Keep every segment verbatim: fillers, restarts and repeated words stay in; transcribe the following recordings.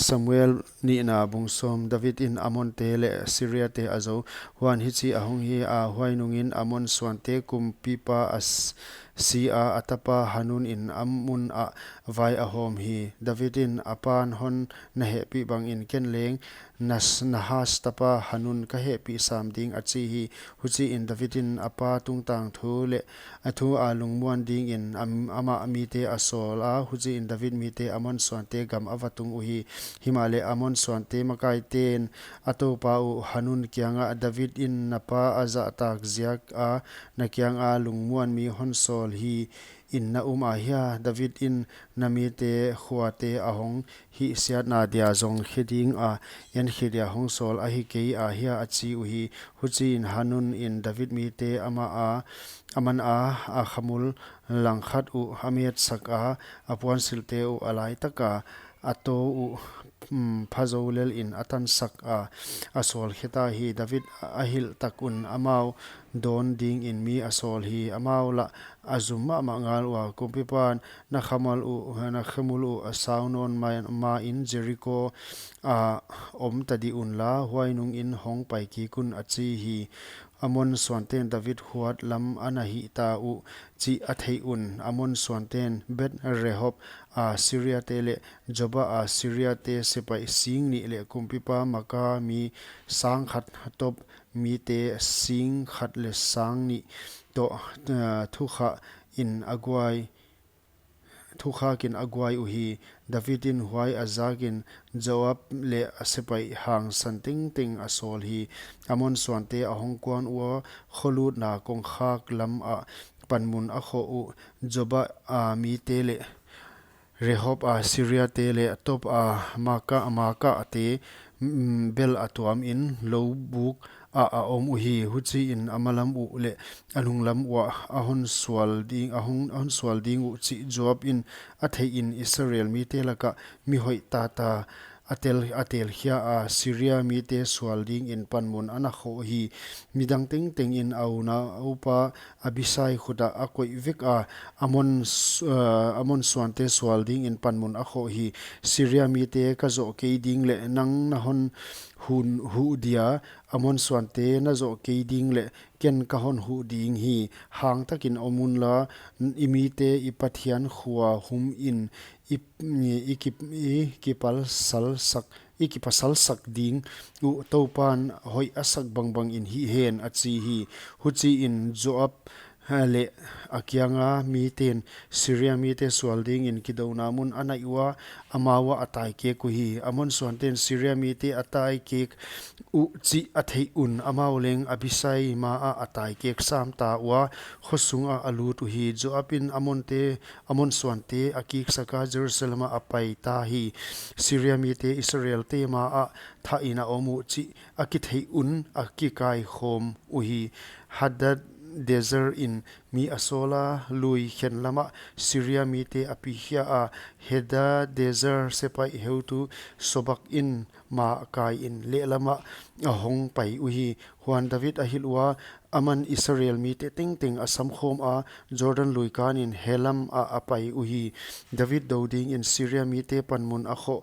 Samuel nihna bung sawm. David in Amonte leh Siriate a zou. Huan hichi ahong hi a, huai nungin Amon suante kumpipa a s-, si a, a tapa Hanun in a mun ah vai a hawm hi. David in, a pan hon na hehpih bangin ken leng Nas-, Nahas tapa Hanun ka hehpih sam ding, a chi hi. Huchiin David in a pa tungtang thu leh a thu a lungmuan dingin am-, amah mite a sawl a, huchiin David mite Amon suante gam a va tung uhi. Himahleh Amon suante makaiten a toupa uh Hanun kiangah, David in na pa a zahtak ziak a na kianga lungmuan mi hon sawl hi, in na um ahia? David in na mite khuate a hong hihsiatna dia zong khe ding a, en khe dia hong sawl ahi kei ahia? A chi uhi. Huchiin Hanun in David mite amah a, a man a, a khamul langkhat uh a metsak a, a puansilhte uh a laitak a, a tou uh, um, phazou lel in a tansak a, a sawl khe ta hi. David a hilh tak un amau dawn dingin mi a sawl hi. Amau lah a zum mahmah ngal ua. Kumpipan, na khamul uh, na khamul uh a sau nawn ma, main Jeriko a om ta di unla, huai nungin hong pai kik un, a chi hi. Amon suanten David huat lam a na hih ta uh chih a theih un, Amon suanten Beth-rehob a Siriate leh Joba a Siriate sepaih sing nih leh kumpipa Maaka mi sang khat, Tob mite sing khat leh sang nih toh, eh, thukha in a guai, thukhakin a guai uhi. David in huai a zakin Joab leh a sepaih hangsan tengteng a sawl hi. Amon suante a hong kuan ua, kholutna kongkhak lam ah panmun a khoh uh Joba a mite leh Rehob a Siriate leh Tob a Maaka, Maakate, mm, bel a tuamin loubuk ah a om uhi. Huchiin a malam uh leh a nunglam uah a hon sual ding, a hon, a hon sual ding uh chih Joab in a theihin Israel mite lakah mi hoih tata a tel, a telkhia a, Siria mite sual dingin panmun a na khoh hi. Midang tengtengin a unaupa Abisai khut ah a koih vek a, Amon s-, eh, Amon suante sual dingin panmun a khoh hi. Siria mite ka zoh kei ding leh nang na hon hun huh dia, Amon suante na zoh kei ding leh ken ka hon huh ding hi. Hangtakin om unla, i mite i Pathian khua humin i, i ki, i kipalsalsak, i kipasalsak ding uh Toupan hoih a sak bangbangin hih hen, a chi hi. Huchiin Joab, ha, leh a kianga miten Siria mite sual dingin kidouna mun a naih ua, amau ah a taikek uhi. Amon suanten Siria mite a taikek uh chih a theih un, amau leng Abisai ma ah a taikek sam ta ua, khosung ah a lut uhi. Joab in Amonte, Amon suante a kiksak a, Jerusalem ah a pai ta hi. Siria mite Israelte ma ah thah in a om uh chih a kitheih un a kikaikhawm uhi. Hadadezer in mi a sawl a, lui khen lam ah Siria mite a pikhia a, Hadadezer sepaih heutu Sobak in ma kaiin lehlam ah a hong pai uhi. Huan David a hilh ua, aman Israel mite tengteng a samkhawm a, Jordan lui kanin Helam ah a pai uhi. David dou dingin Siria mite panmun a khoh,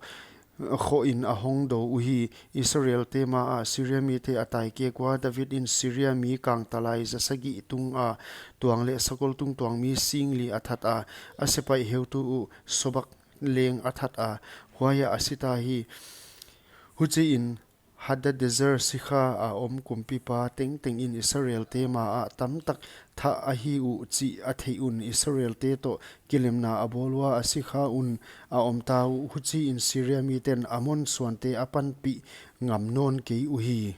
khohin a hong dou uhi. Israelte ma ah Siria mite a taikek ua, David in Siria mi kangtalai za sagih tung a, tuang leh sakol tungtuang mi sing li a that a, a sepaih heutu uh Sobak leng a that a, huai ah a si ta hi. Huchiin Hadadezer sikha a om kumpipa tengtengin Israelte ma ah tamtak thah ahi uh chih a theih un, Israelte toh kilemna a bawl ua, a sikha un a om ta uh. Huchiin Siria miten Amon suante a panpih ngam nawn kei uhi.